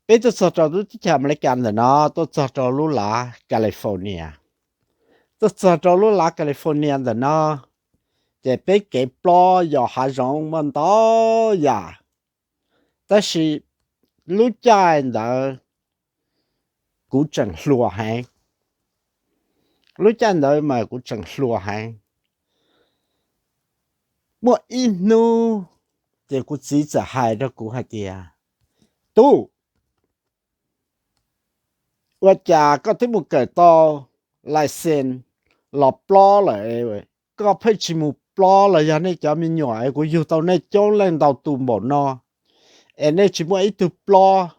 Peb tuaj txog rau lub teb chaws Amelikas ntawm no, tuaj txog rau lub lav California. Tuaj txog rau lub lav California ntawm no, ces peb kev plob yos hav zoov muaj ntau yam, tab sis lub caij ntawd kuv tseem hluas heev. Lub caij ntawd mas kuv tseem hluas heev. Muaj ib hnub, ces kuv txiv txawm hais rau kuv hais tias, Tub, ua cas koj twb mus kawm tau license los plob lawm, koj pheej tsis mus plob los yog nej cov me nyuam es kuv yug tau nej coob leej ntau tus npaum no, es nej tsis muaj ib tug plob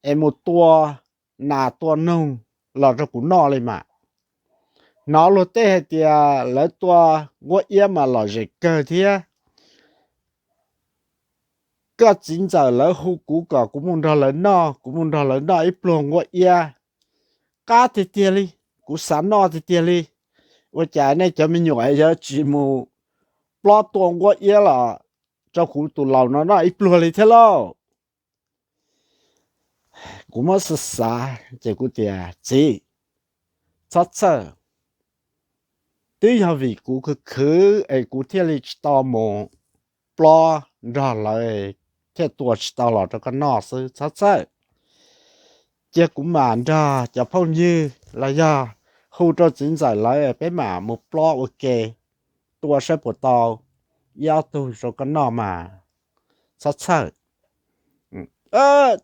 es mus tua nas tua noog los rau kuv noj li mas? Hnov luag tej hais tias lawv tua nquab iab mas lom zem kawg thiab. Koj txiv ntxawm lawv hu kuv kom kuv mus nrog lawv noj, kuv mus nrog lawv noj ib pluag nquab iab. Qab tiag tiag li, kuv xav noj tiag tiag li. Ua cas nej cov me nyuam yuav tsis mus plob tua nquab iab los rau kuv tus laus no noj ib pluag li thiab lauj? Kuv muab xav xav ces kuv tias, Txiv, txhob txhawj, twb yog vim kuv khwv khwv es kuv thiaj li tsis tau mus plob nrog lawv, thiaj tua tsis tau los rau koj noj xwb, txhob txhawj. Cia kuv mam nrog cov phooj ywg los yog hu rau txiv ntxawm lawv, peb mam mus plob ua ke, tua saib puas tau ib ob tug rau koj noj mas, txhob txhawj.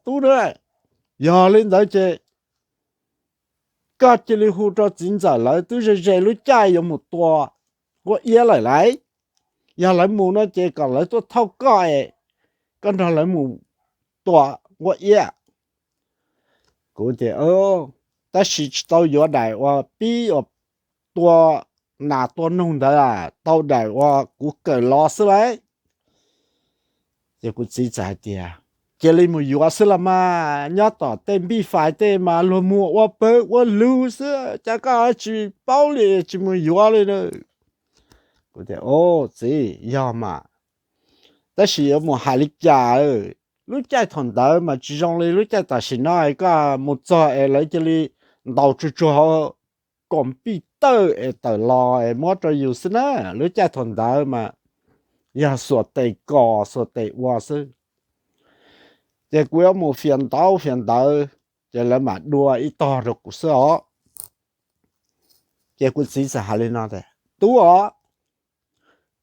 Tub na, yog li ntawd ces koj cia li hu rau txiv ntxawm lawv, twb ze ze lub caij yuav mus tua nquab iab lawm lauj. Yog lawv mus no ces kom lawv tuaj thauj koj es koj nrog lawv mus tua nquab iab. Kuv tias, Tab sis tsis tau yuav daim uas pib uas tua nas tua noog ntawd, tau daim uas kuv kawm los xwb lauj. Ces kuv txiv txawm hais tias, Cia li mus yuav xwb los mas, nyob tom tej npij fais tej mas luag muag ua pawg ua lug xwb, cas koj tsis paub li tsis mus yuav li na? Kuv tias, Txiv, yog mas, tab sis yuav mus hais li cas? Lub caij thaum ntawd mas tsis zoo li lub caij tam sim no, koj mus txog es lawv cia li ntaus tsuag tsuag hauv kom pij tawj es tawm los es muab rau yus xwb na. Lub caij thaum ntawd mas yog xuas tes kos xuas tes ua xwb. Ces kuv yuav mus fias ntaub fias ntawv, ces lawv mam dua ib tog rau kuv xwb os. Ces kuv txiv txawm hais li no tias, Tub os,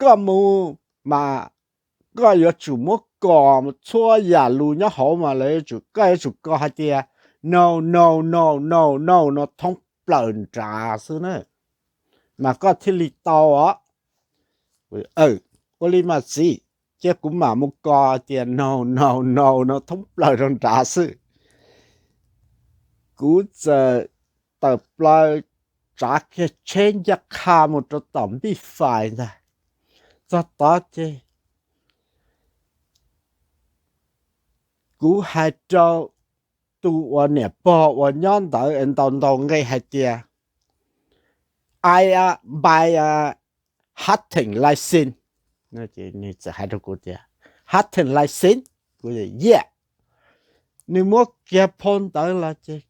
koj mus mas koj yuav tsum muab kos txhua yam lus nyob hauv mas lawv yuav tsum, koj yuav tsum kos hais tias no no no no no no thoob plaws nrad xwb na, mas koj thiaj li tau os. Ua li mas txiv, cia kuv mam mus kos tias no no no no thoob plaws rau nrad xwb. Kuv txawm tawm plaws tsav kiag tsheb ncaj qha mus rau tom npij fais ntag. Txog tod ces kuv hais rau tus uas niam pog uas nyob ntawd es ntaus ntaus nqe hais tias, I buy a hunting license. Nws txawm hais rau kuv tias, Hunting license? Kuv tias, Yeah. Nws muab kiag phau ntawv los ces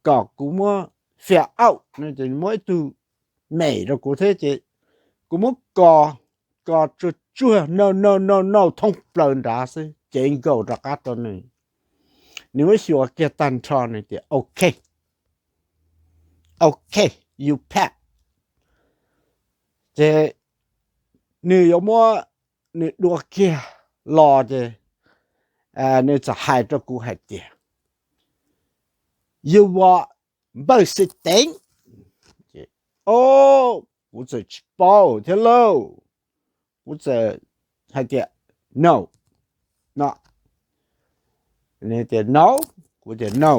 kom kuv muab fill out no ces muab ib tug mem rau kuv thiab ces kuv muab kos, kos tsuag tsuag no no no no thoob plaws nrad xwb, cev nkaus rov qab rau nws. Nws muab xyuas kiag tag nrho nws tias, Ok, ok, you pass. Ces nws yuav muab nws dua kiag los ces nws txawm hais rau kuv hais tias, You are npawj xi teev. Kuv txawm tsis paub thiab lauj. Kuv txawm hais tias, No, no. Nws tias, No. Kuv tias, No.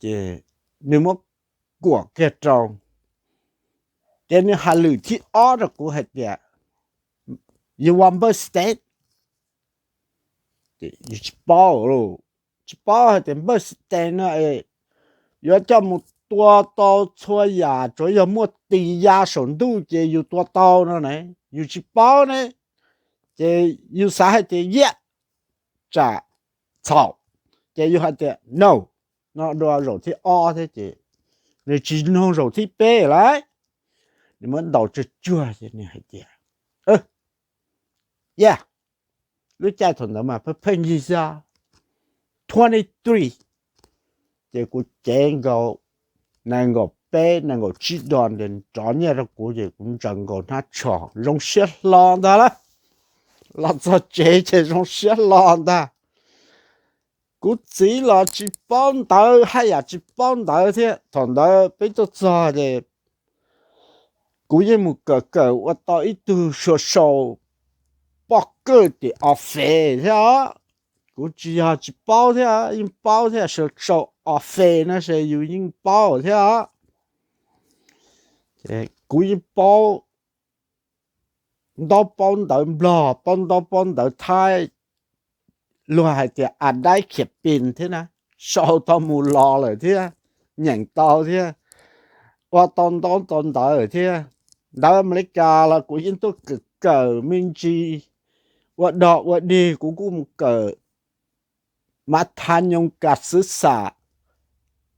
Ces nws muab kuam kiag rau, ces nws hais lwm thib ob rau kuv hais tias, You are npawj xi teev. Yus tsis paub, tsis paub hais tias npawj xi teev no yuav coj mus tua tau txhua yam, tsuav yog muaj tis ya saum ntuj ces yus tua tau no ne, yus tsis paub ne. Ces yus xav hais tias, Yiaj, tsam txhaum. Ces yus hais tias no, no dua zaum thib ob thiab ces nws tsis noog zaum thib peb lawm. Nws muab ntaus tsuag tsuag ces nws hais tias, ya, lub caij thaum ntawd mas pheej pheej yig xwb, twenty three. Ces kuv cev nkaus nees nkaum peb nees nkaum tsib dos nrov nyiaj rau kuv ces kuv ntsaws nkaus hnab tsho zoo siab hlo ntag lauj. Los txog tsev ces zoo siab hlo ntag. Kuv txiv los tsis paub ntawv haj yam tsis paub ntawv thiab. Thaum ntawd peb tuaj txog ces kuv yeej mus kawm kawm ua tau ib tug sau sau poj kawj tim office thiab os. Kuv tsis yog tsis paub thiab, yeej paub thiab, sau sau office no ces yus yeej paub thiab os. Kuv yeej paub ntaub paub ntawv Nplog, paub ntaub paub ntawv Thaib, luag hais tias a daib khiav pin thiab na, sau tau mus los lawm thiab, nyeem tau thiab, ua tau ntaub tau ntawv thiab. Ntawv Amelikas los kuv yeej tuaj kawm kawm me ntsis, ua dog ua dig kuv kuj mus kawm Mav Thas Nyoos Kas Xwv Xam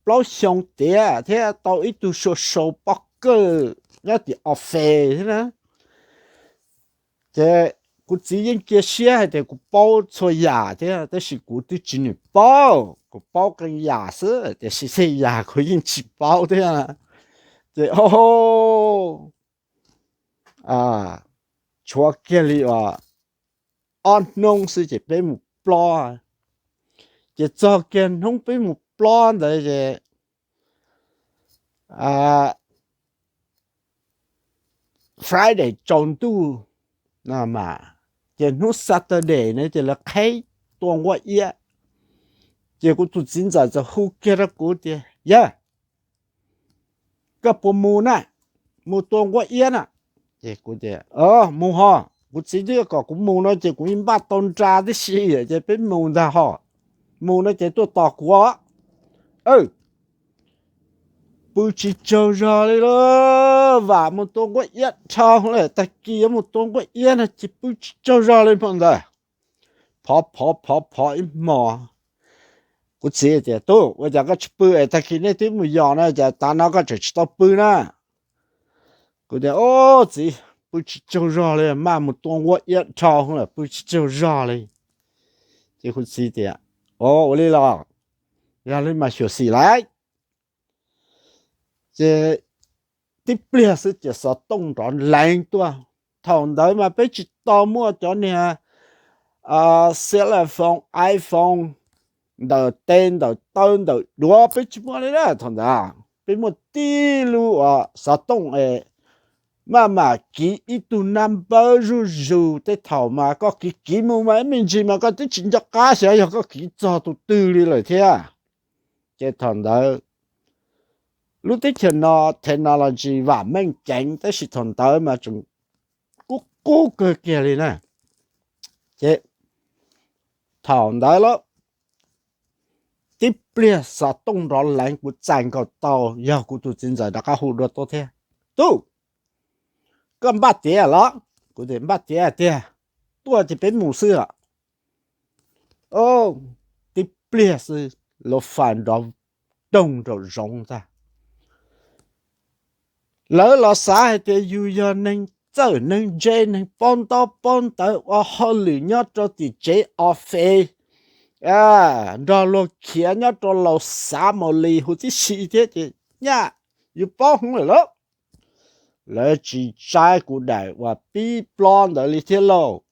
plaub xyoo tiav thiab tau ib tug sau sau poj kawj nyob tim office thiab na. Ces kuv txiv yeej cia siab hais tias kuv paub txhua yam thiab, tab sis kuv twb tsis nws paub, kuv paub qee yam xwb tiam sis tej yam kuv yeej tsis paub thiab. Ces o, tshuav kiag li uas ob hnub xwb ces peb mus plob. Ces txog kiag hnub peb mus plob ntawd ces Friday tsaus ntuj mas, ces hnub Saturday na ces lawv qheb tua nquab iab. Ces kuv tus txiv ntxawm txawm hu kiag rau kuv tias, yawg, koj puas mus na, mus tua nquab iab na? Ces kuv tias, mus ho. Kuv txiv twb kom kuv mus no ces kuv yeej npaj tau nra tib si, ces peb mus ntag ho. Mus no ces tuaj tos kuv os. Pw tsis tsaug zog li lauj, vam mus tua nquab iab dhau lawm, tag kis yuav mus tua nquab iab no ces pw tsis tsaug zog li hmo ntawd. Phov phov phov phov ib hmos. Kuv txiv tias, tub, ua cas koj tsis pw es tag kis nej twb mus yos no cas tav no koj tseem tsis tau pw na? Kuv tias, o, txiv, pw tsis tsaug zog li, maj mus tua nquab iab dhau lawm, pw tsis tsaug zog li. Ces kuv txiv tias, o, ua li los, yog li mas xyuam xim lauj. Ces tib pliag xwb ces xov tooj nrov leev tuaj. Thaum ntawd mas peb tsis tau muaj cov niag cell phone, iPhone, ntawm tes ntawm taw ntawm duav peb tsis muaj li na. Thaum ntawd peb muaj tib lub xov tooj es maj mam kiv ib tug nab npawb zuj zus. Tej thaum mas koj kiv kiv mus mas ib me ntsis mas koj twb tsis nco qab xyov yog koj kiv txog tus twg li lawm thiab. Ces thaum ntawd lub teb chaws no technology vam meej ceev tab sis thaum ntawd mas tseem qub qub kawg kiag li na. Ces thaum ntawd lawm tib pliag xov tooj nrov leev kuv txais nkaus tau, yog kuv tus txiv ntxawm rov qab hu dua tuaj thiab. Tub, koj npaj tiav los? Kuv tias npaj tiav tiag, tuaj ces peb mus xwb os. Tib pliag xwb lub fais nrov doog nraum zoov ntag. Lawv los xav hais tias yus yog neeg txawj neeg ntse, neeg paub ntaub paub ntawv ua hauj lwm nyob rau tim tsev office, nrog luag khiav nyob rau laus xav maus lis huv tib si thiab ces nyaj yus paub hwv lawm lauj. Lawv tsis tsaib kuv daim uas pib plob ntawd li thiab lauj.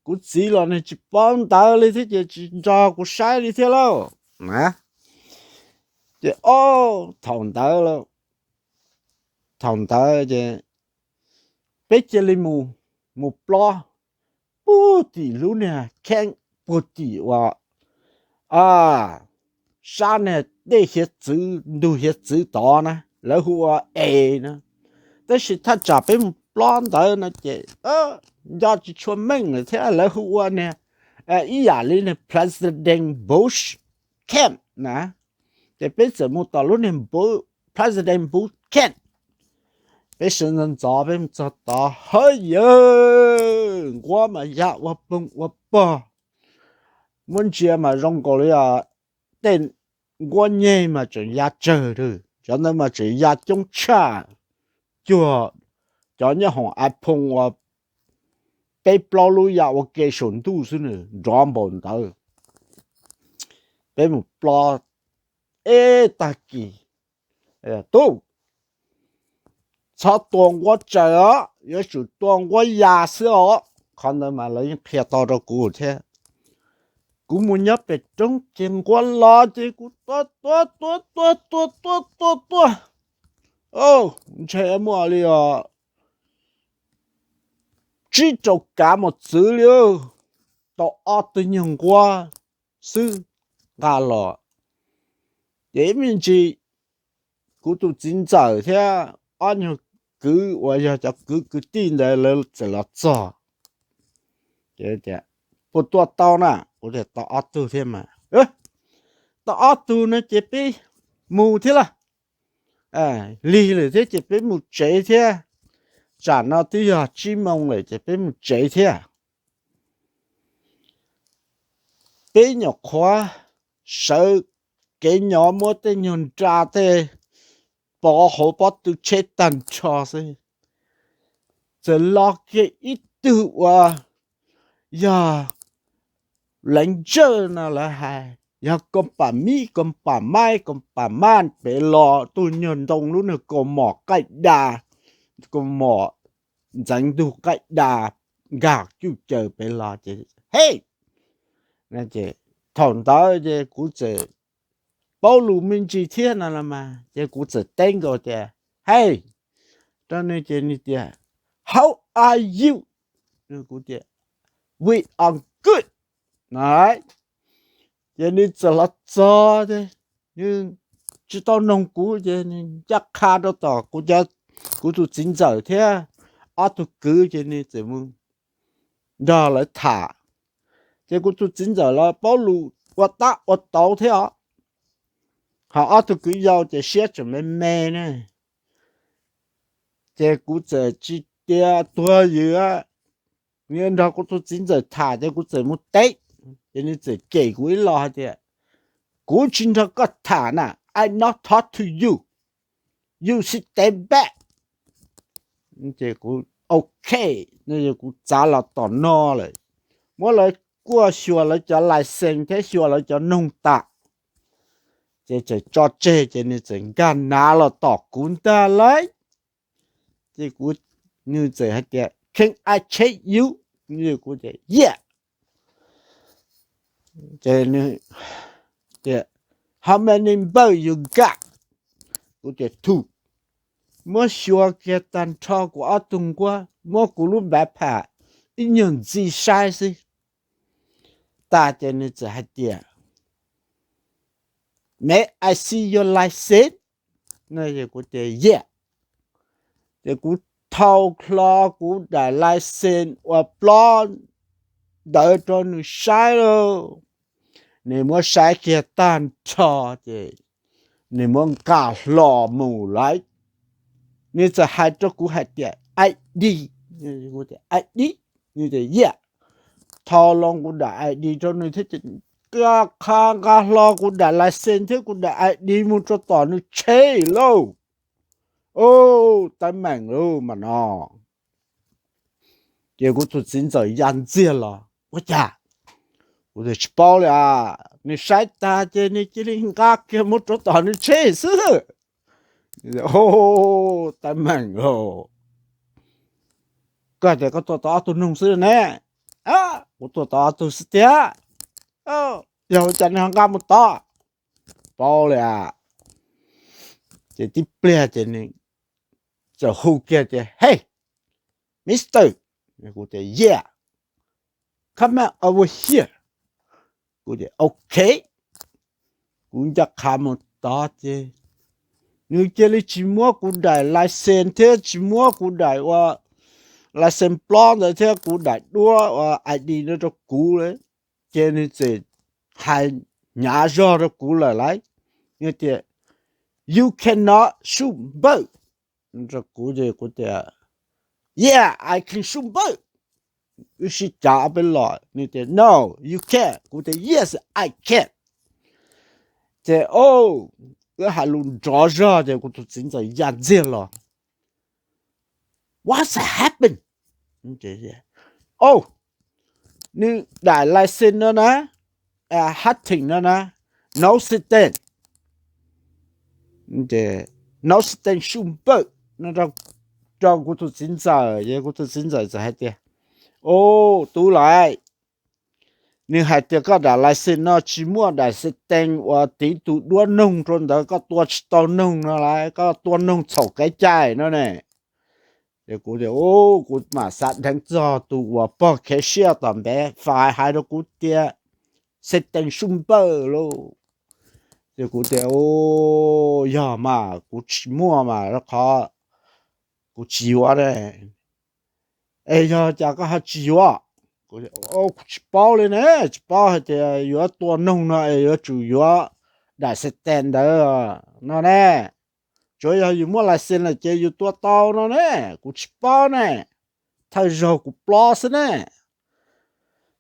Kuv txiv los nws tsis paub ntawv li thiab ces tsis nrog kuv saib li thiab lauj. Ces o, thaum ntawd, thaum ntawd ces peb cia li mus, mus plob puag tim lub niag kheeb puag tim uas sab niag dej hiav txwv, ntug hiav txwv tod na, lawv hu ua es na. Tab sis thaj tsam peb mus plob ntawd no ces nco tsis tshua meej lawm thiab, lawv hu ua niag ib yam li niag President Bush Camp na. Ces peb txawm mus tom lub niag President Bush Camp. Peb sawv ntxov ntxov peb mus txog tod, hawv yawg, nquab mas ya ua poog ua pog, muab ntsia mas zoo nkaus li os tej nquab nyeg mas tseem ya tsawg, cov ntawd mas tseem ya coob tshaj cuag cov nyob hauv iPhone uas peb plaub lub ya ua ke saum ntuj xwb nws nrov npaum ntawd. Peb mus plob ib tag kis, tub, txhob tua nquab tsaws os, yuav tsum tua nquab ya xwb os. Qhov ntawd mas lawv yeej qhia tau rau kuv thiab. Kuv mus nyob pem roob ces nquab los ces kuv tua tua tua tua tua tua tua tua, ntshe muaj li os tsib rau kav mos txwv li, tau ob tug nyuag nquab xwb nqa los. Ces ib me ntsis kuv tus txiv ntxawm thiab ob nyuag kwv uas yog cov kwv kwv tij ntawd lawv txawm los txog. Ces tias, puas tua tau na? Kuv tias tau ob tug thiab mas. Tau ob tug no ces peb mus thiab lawm. Lig lawm thiab ces peb mus tsev thiab. Tsam no twb yog tsib moos lawm ces peb mus tsev thiab. Peb nyuam qhuav sawv kev nyob muab tej nyuag nra tej pov hauv pob tw tsheb tag nrho xwb, txawm los kiag ib tug uas yog leev ntsawj no lawv hais yog koos pam mib koos pam maib koos pam maj pem los, tug nyuag ntoo lub niag kaus mom qaij da, kaus mom ntxeev ntug qaij da, nkag cuj caws pem los ces, hej, thaum ntawd ces kuv txawm paub lus me ntsis thiab no los mas ces kuv txawm teb nkaus tias, hej, rau nws ces nws tias, how are you? Kuv tias, we are good. Ces nws txawm los txog, nws tsis tau noog kuv ces nws ncaj qha rau tom kuv tus txiv ntxawm thiab ob tug kwv ces nws txawm mus nrog lawv tham. Ces kuv tus txiv ntxawm los paub lus ua tab ua tauv thiab os, ho ob tug kwv yau ces siab tseem me me ne. Ces kuv txawm tsis tias tuag ywm, nws nrog kuv tus txiv ntxawm tham ces kuv txawm mus teb. Ces nws txawm cem kuv ib lo hais tias, kuv tsis nrog koj tham na, I not talk to you, you sit stand back. Ces kuv, ok, kuv txav los tom no lawm, muab lawv kuaj xyuas lawv cov license thiab xyuas lawv cov noog tas, ces txawm tso tseg ces nws txawm nkag nav los tom kuv ntag lauj. Ces kuv, nws txawm hais tias, can I check you? Kuv tias, yeah. Ces nws tias, how many bird you got? Kuv tias, two. Muab xyuas kiag tag nrho kuv ob tug nquab, muab kuv lub npav pham ib nyuag ntxi saib xwb. Tas ces nws txawm hais tias, may I see your license? Kuv tias, yeah. Ces kuv thau hlo kuv daim license uas plob ntawd rau nws saib lauj. Nws muab saib kiag tag nrho ces nws muab nqa hlo mus lawm. Nws txawm hais rau kuv hais tias, I D, I D, nws tias, yeah. Thau los kuv daim I D rau nws thiab ces nqa, qha nqa hlo kuv daim license thiab kuv daim I D mus rau tom nws tsheb lauj. Teeb meem lauj mas no. Ces kuv tus txiv ntxawm ya ntxiag los, ua cas? Kuv tias, tsis paub li as, nws saib tag ces nws cia li nqa kiag mus rau tom nws tsheb xwb. Teeb meem lauj. Koj tias koj tua tau ob tug noog xwb ne? Kuv tua tau ob tug xwb tiag. Yog ua cas nws ho nqa mus tod? Paub li as. Ces tib pliag ces nws txawm hu kiag tias, hey, mister. Kuv tias, yeah. Come over here. Kuv tias, ok. Kuv ncaj qha mus tod ces nws cia li tsis muab kuv daim license thiab tsis muab kuv daim ua license plob ntawd thiab kuv daim duab ua I D no rau kuv lawm. Ces nws txawm hais hnyav zog rau kuv lawm lauj. Nws tias, you cannot shoot bird. Rau kuv ces kuv tias, yeah, I can shoot bird. Wb sib cav ob peb los, nws tias, no, you can't. Kuv tias, yes, I can. Ces o, wb hais lus nrov zog ces kuv tus txiv ntxawm ya ntxiag los. What's happened? O, nws daim license no na, hunting no na, no sitting, no sitting suj npawj no rau kuv tus txiv ntxawm. Ces kuv tus txiv ntxawm txawm hais tias, o, tub lais, nws hais tias koj daim license no tsis muaj daim xetees uas tiv tus duab noog rau ntawd, koj tua tsis tau noog no lawm, koj tua noog txhaum kev cai no ne. Ces kuv tias, kuv mam xav dheev txog tus uas pog cashier tom npev fais hais rau kuv tias xetees suj npawj lauj. Ces kuv tias, yog mas kuv tsis muaj mas rau qhov kuv tsis yuav ne. Es yog cas koj ho tsis yuav? Kuv tsis paub li ne, tsis paub hais tias yuav tua noog no es yuav tsum yuav daim xetees ntawd no ne. Tsuav yog yus muaj license lawm ces yus tua tau no ne, kuv tsis paub ne. Thawj zaug kuv plob xwb ne.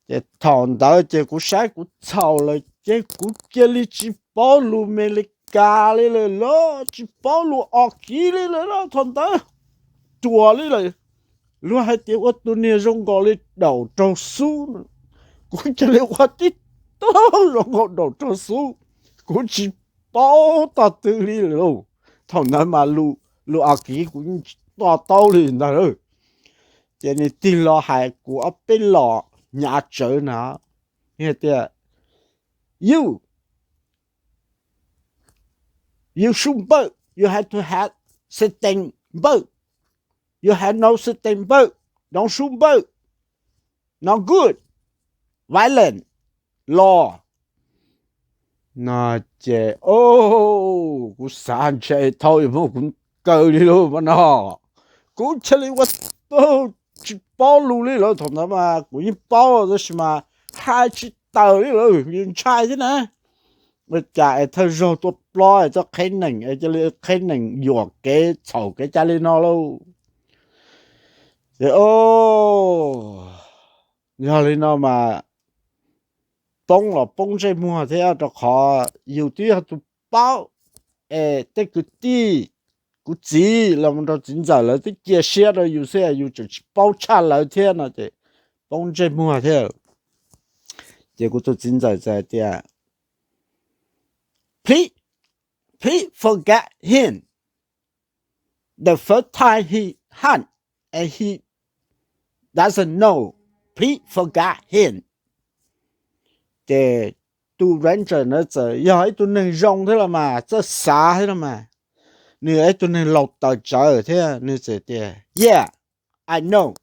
Ces thaum ntawd ces kuv saib kuv txhaum lawm ces kuv cia li tsis paub lus Amelikas li lawm los tsis paub lus Auskiv li lawm los thaum ntawd. Ruam li lawm, luag hais tias ua tus niag zoo nkaus li daum raug xub, kuv cia li ua tib tug zoo nkaus daum raug xub, kuv tsis paub tog twg li lawm lauj. Thaum ntawd mas lus Auskiv kuv yeej tsis to taub li ntag. Ces nws tig los hais kuv ob peb los hnyav tsawv na, hais tias, you, you shoot bird, you have to have sitting bird, you have no sitting bird, don't shoot bird, not good, violent law no. Ces o, kuv xav ntshe thaum yuav muab kuv kaw li lauj mas no, kuv cia li ua tsis paub lus li lawm. Thaum ntawd mas kuv yeej paub tab sis mas hais tsis tawm li lawm, yus ntshai thiab na. Ua cas es thawj zaug tuaj plob es tuaj qheb nees es cia li qheb nees yuam kev txhaum kev cai li no lauj. Ces o, yog li no mas poob los poob ntsej muag thiab rau qhov yus twb yog tus paub es tej kwv tij, kuv txiv los mus rau txiv ntxawm lawv twb cia siab rau yus xwb yus tseem tsis paub tshaj lawv thiab no ces poob ntsej muag thiab. Ces kuv tus txiv ntxawm txawm hais tias, please, please forget him. The first time he hunt and he doesn't know, please forget him. Ces tus ranger ntawd txawm yog ib tug neeg zoo thiab los mas txawj xav thiab los mas, nws yog ib tug neeg laus tawm tsawv thiab nws txawm tias, yeah, I know,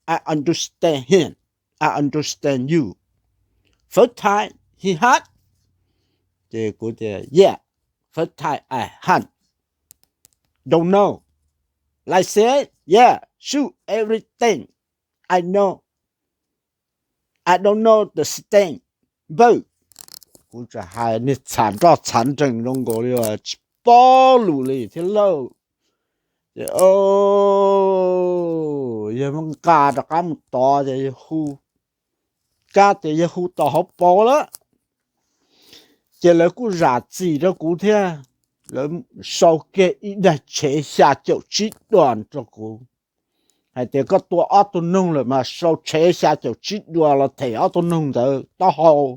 I understand him, I understand you. First time he hunt. Ces kuv tias, yeah, first time I hunt, don't know. License, yeah, shoot everything, I know, I don't know the sitting bird. Kuv txawm hais niag txhav nroj txhav nrees zoo nkaus li tsis paub lus li thiab lauj. Ces yawg muab nqa rov qab mus tod ces yawg hu, kab tias yawg hu tau hauv paus lawm. Ces lawv kuj zam txim rau kuv thiab, lawv sau kiag ib daig tshev xya caum tsib duas rau kuv, hais tias koj tua ob tug noog lawm mas sau tshev xya caum tsib duas los them ob tug noog ntawd taub hau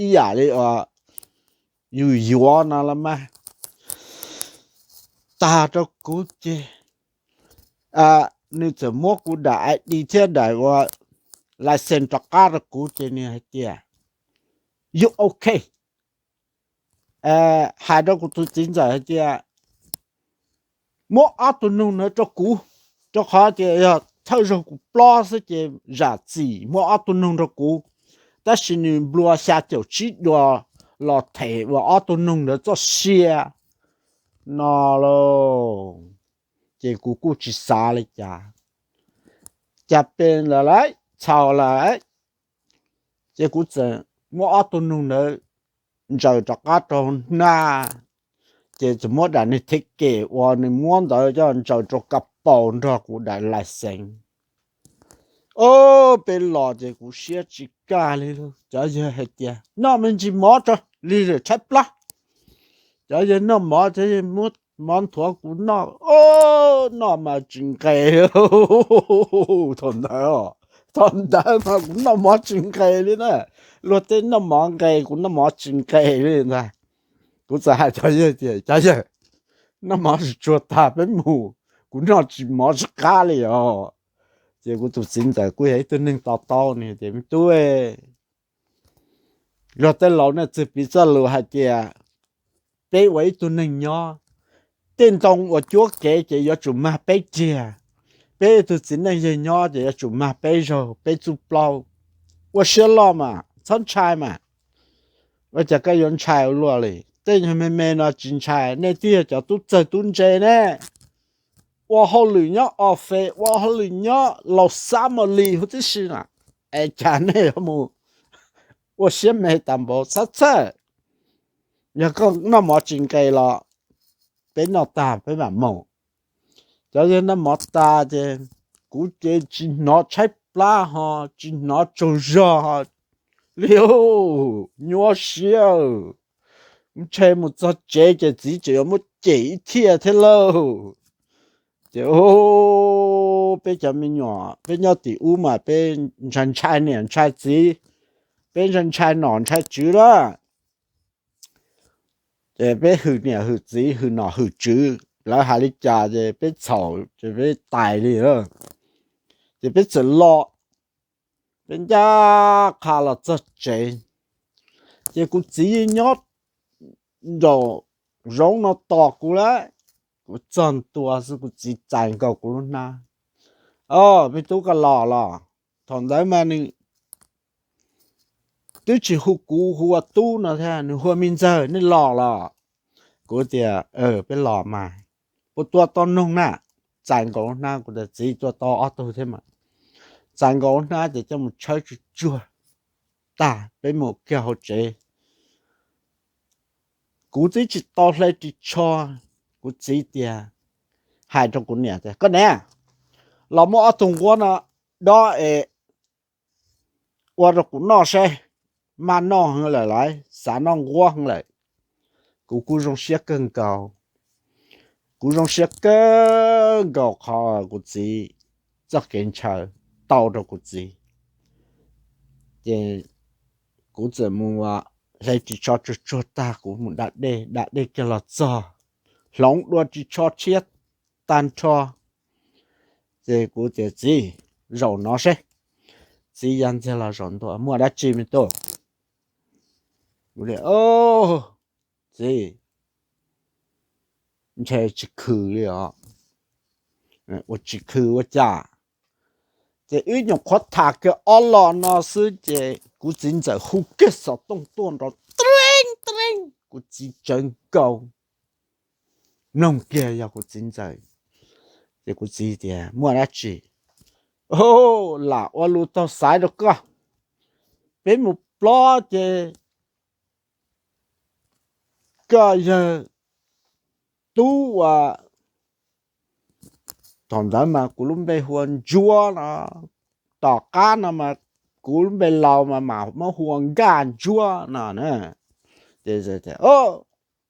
ib yam li yus yuav no los mas. Tag rau kuv ces nws txawm muab kuv daim I D thiab daim ua license rov qab rau kuv ces nws hais tias, you ok. Hais rau kuv tus txiv ntxawm hais tias, muab ob tug noog ntawd rau kuv, rau qhov tias yog thawj zaug kuv plob xwb ces zam txim muab ob tug noog rau kuv, tab sis nws nplua xya caum tsib duas los them ua ob tug noog ntawd txoj sia no lauj. Ces kuv kuj tsis xav li cas, cas pes lawm lauj, txhaum lawm. Ces kuv txawm muab ob tug noog ntawd ntsaws rov qab rau hnab, ces txawm muab daim niag thiab kem uas nws muab ntawd coj ntsaws rau ka paus nrog kuv daim license. Peb los ces kuv siab tsis kaj li lauj, cov yawg hais tias noj me ntsis mov tso, lig lawm tshaib plab. Cov yawg noj mov, cov yawg muab mov nthuav kuv noj, noj mas tsis nqes. Thaum ntawd, thaum ntawd mas kuv noj mov tsis nqes li na. Luag tej noj mov nqes, kuv noj mov tsis nqes li ntag. Kuv txawm hais cov yawg tias, cov yawg, noj mov tsuag tsuag tag peb mus, kuv noj tsis mov tsis qab li os. Ces kuv tus txiv ntxawm kuj yog ib tug neeg to taub, nws tias, me tub, luag tej laus nej txwg piv txoj lus hais tias peb ua ib tug neeg nyob, tej ntoo uas cuab kev ces yuav tsum mag peb riag, peb ib tug txiv neej yawg nyob ces yuav tsum mag peb zaug peb txuj plaub. Ua siab loj mas txhob ntshai mas. Ua cas koj yuav ntshai ua luaj li? Tej nyuag me me no tsis ntshai, nej twb yog cov tub txawg tub ntse ne, ua hauj lwm nyob office, ua hauj lwm nyob laus xab mos lis huv tib si na, es cas nej yuav mus ua siab me tas npaum? Txhob txhawj, yog koj noj mov tsis nqes los peb noj tag peb mam mus. Cov yawg noj mov tas ces kuv ces tsis hnov tshaib plab ho tsis hnov tsaug zog ho li. Nyuaj siab, ntshe mus txog tsev ces txiv tseem yuav muab cem ib thiaj thiab lauj. Ces peb cov me nyuam peb nyob tim ub mas peb ntshai ntshai niam ntshai txiv, peb ntshai ntshai nom ntshai tswv lawm. Ces peb hwm niam hwm txiv hwm nom hwm tswv, lawv hais li cas ces peb txhaum ces peb tais li. Ces peb txawm los, peb ncaj qha los txog tsev, ces kuv txiv nyob nraum zoov no tos kuv lawm. Kuv txog ntua xwb kuv txiv txais nkaus kuv lub hnab. O, me tub, koj los los? Thaum ntawd mas nws twb tsis hu kuv hu ua tub no thiab, nws hu ua me ntxawg. Nej los los? Kuv tias, peb los mas. Puas tua tau noog na? Txais nkaus lub hnab, kuv tias, txiv, tua tau ob tug thiab mas. Txais nkaus lub hnab ces coj mus tshawb tsuag tsuag tag peb mus kiag hauv tsev. Kuv twb tsis tau hle ris tsho, kuv txiv tias, hais rau kuv niam tias, koj niam, los muab ob tug nquab no dob es ua rau kuv noj seb. Maj noj heev lawm lauj, xav noj nquab heev lawm. Kuv kuj zoo siab kawg nkaus. Kuv zoo siab kawg nkaus qhov kuv txiv txoj kev ntshaw tau rau kuv txiv. Ces kuv txawm mus hle ris tsho tsuag tsuag tag kuv mus da dej, da dej kiag los txog, hloov dua ris tsho tshiab tag nrho. Ces kuv tias, txiv, zaum no seb. Txiv ya ntxiag los zaum ntua, muaj dab tsi me tub? Kuv tias, txiv, ntshe tsis khw li os. Ua tsis khw ua cas? Ces wb nyuam qhuav tham kiag ob lo no xwb ces kuv txiv ntxawm hu kiag xov tooj tuaj nrov treeb treeb, kuv txiv tsawv nkaus, mloog kiag yog kuv txiv ntxawm. Ces kuv txiv tias, muaj dab tsi? Lam ua lus taug xaiv rau koj, peb mus plob ces koj yawg tub uas, thaum ntawd mas kuv lub npe hu ua Ntsuab no, tom qab no mas kuv lub npe laus mas mam muab hu ua Nkaj Ntsuab no na. Ces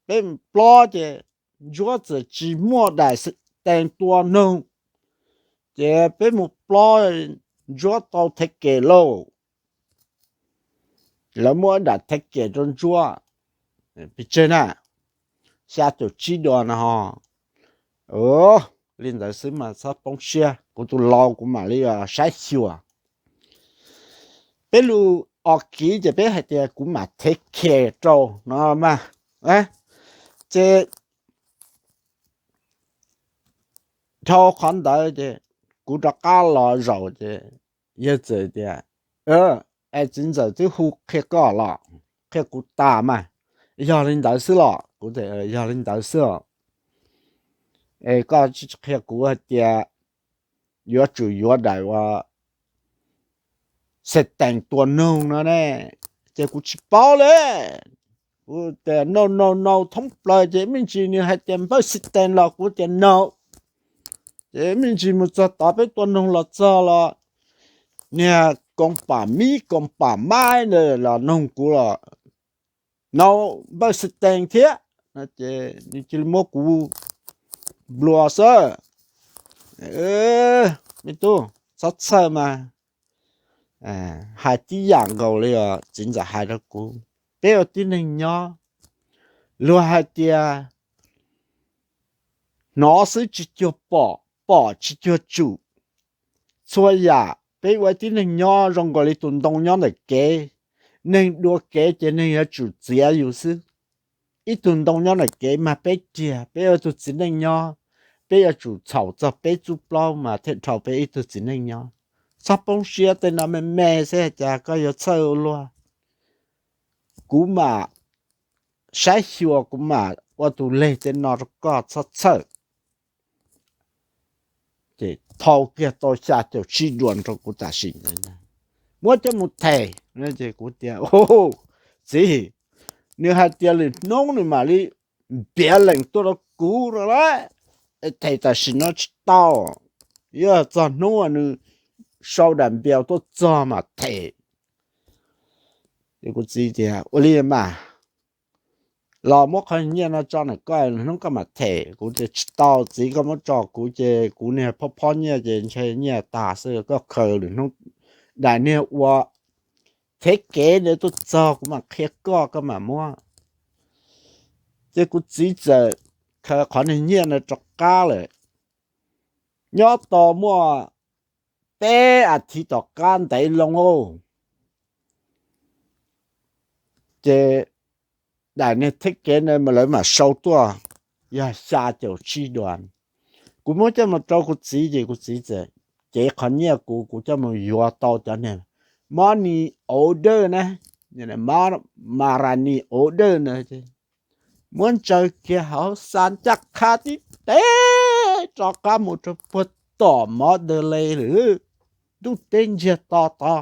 peb mus plob ces Ntsuab txawm tsis muaj daim xees tees tua noog, ces peb mus plob, Ntsuab tau thev kem lauj. Lawv muab daim thev kem rau Ntsuab, pes tsawg na, xya caum tsib dua no ho. Li ntawd xwb mas txhob poob siab, kuv tus laus kuv mam li saib xyuas. Peb lus os kiv ces peb hais tias kuv mam thev kem rau no mas. Ces dhau qhov ntawd ces kuv rov qab los zaum ces yawg txawm tias, es txiv ntxawm twb hu qhia koj los? Qhia kuv tas mas. Yog li ntawd xwb los? Kuv tias, yog li ntawd xwb os. Es koj tsis qhia kuv hais tias yuav tsum yuav daim uas xees tees tua noog no ne, ces kuv tsis paub li. Kuv tias no no no thoob plaws ces me ntsis nws hais tias npawj xees tees los kuv tias no. Ces me ntsis mus txog tod peb tua noog los txog los niag koos pam mib koos pam maib los noog kuv los no npawj xees tees thiab. Ces nws cia li muab kuv nplua xwb. Me tub, txhob txhawj mas. Hais tib yam nkaus li os, txiv ntxawm hais rau kuv, peb ua tib neeg nyob, luag hais tias hnov xwb tsis cuag pom, pom tsis cuag tsum. Txhua yam peb ua tib neeg nyob zoo nkaus li tus ntoo nyob ntawm kev, neeg dua kev ces neeg yuav tsum txiav yus xwb. Ib tug ntoo nyob ntawm kev mas peb riag, peb ua tug txiv neej nyob, peb yuav tsum txhaum txog peb txuj plaub mas thiaj dhau peb ib tug txiv neej nyob. Txhob poob siab, tej no me me xwb, cas koj yuav txhawj ua luaj. Kuv mam saib xyuas, kuv mam ua tus leg tej no rau koj, txhob txhawj. Ces thau kiag tau xya caum tsib duas rau kuv tam sim ntawd, muab coj mus them. Ces kuv tias, txiv, nws hais tias lwm hnub nws mam li npiav lees tuaj rau kuv no lawm, them tam sim no tsis tau, yog txog hnub nws sau dam npias tuaj txog mam them. Ces kuv txiv tias, ua li mas, los muab qhov nyiaj no tso ntawm koj, lwm hnub koj mam them. Kuv tias, tsis tau txiv, koj muab tso kuv ces kuv niag phob phob nyiaj ces ntshe nyiaj tas xwb, koj khaws lwm hnub daim niag ua theb kev ntawd tuaj txog kuv mam qhia koj, koj mam muab. Ces kuv txiv txawm khaws qhov niag nyiaj ntawd rov qab lawm. Nyob tau muaj peb as thiv tom qab ntev loo, ces daim niag theb kev ntawd mas lawv mam sau tuaj, yog xya caum tsib duas. Kuv muab coj mus rau kuv txiv ces kuv txiv txawm cev qhov nyiaj kuv, kuv coj mus yuav tau cov niag money order na, money order na, muab ntsaws kiag hauv xa ncaj qha tib teg rov qab mus rau puag tom Mandalay lawm, ntuj teb ntsiag to to.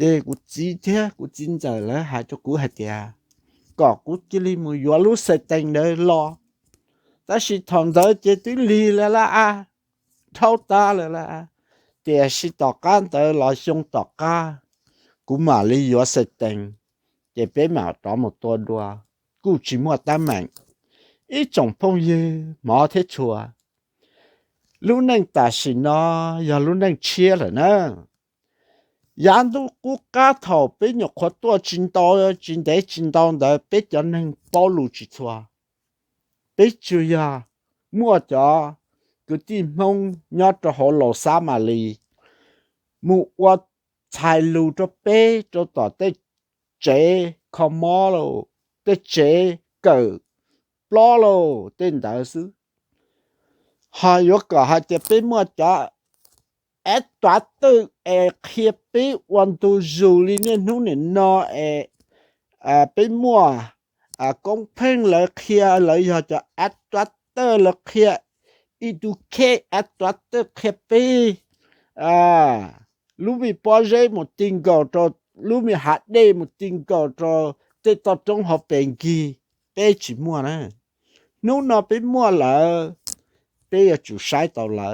Ces kuv txiv thiab kuv txiv ntxawm lawv hais rau kuv hais tias kom kuv cia li mus yuav lub xav tees ntawd los, tab sis thaum ntawd ces twb lig lawm lauj, dhau tas lawm lauj. Tiam sis tom qab ntawd los xyoo tom qab kuv mam li yuav xav tees, ces peb mam rov mus tua dua, kuj tsis muaj teeb meem. Ib tsoom phooj ywg hmov thiab tshua, lub neej tam sim no yog lub neej tshiab lawm na. Yav ntuj qub qab thaum peb nyuam qhuav tuaj tsis ntau, tsis ntev tsis ntau ntawd peb cov neeg paub lus tsis txhua. Peb tsuas yog muaj cov kwv tij Hmoob nyob rau hauv Laus Xab Mam Lis mus ua txhais lus rau peb rau tom tej tsev kho mob lauj, tej tsev kawm plaub lauj, tej ntawd xwb. Ho yuav kom hais tias peb muaj cov ab tuav twj es qhia peb ua ntu zus li niaj hnub nim no es peb muaj koob pheej lawv qhia, lawv yog cov ab tuav twj lawv qhia, ib tug khej ab tuav twj qhia peb lub me pob zeb mus ti nkaus rau, lub me hav dej mus ti nkaus rau tej toj roob hauv pes nkig, peb tsis muaj na. Hnub no peb muaj lawm, peb yuav tsum saib tau lawv.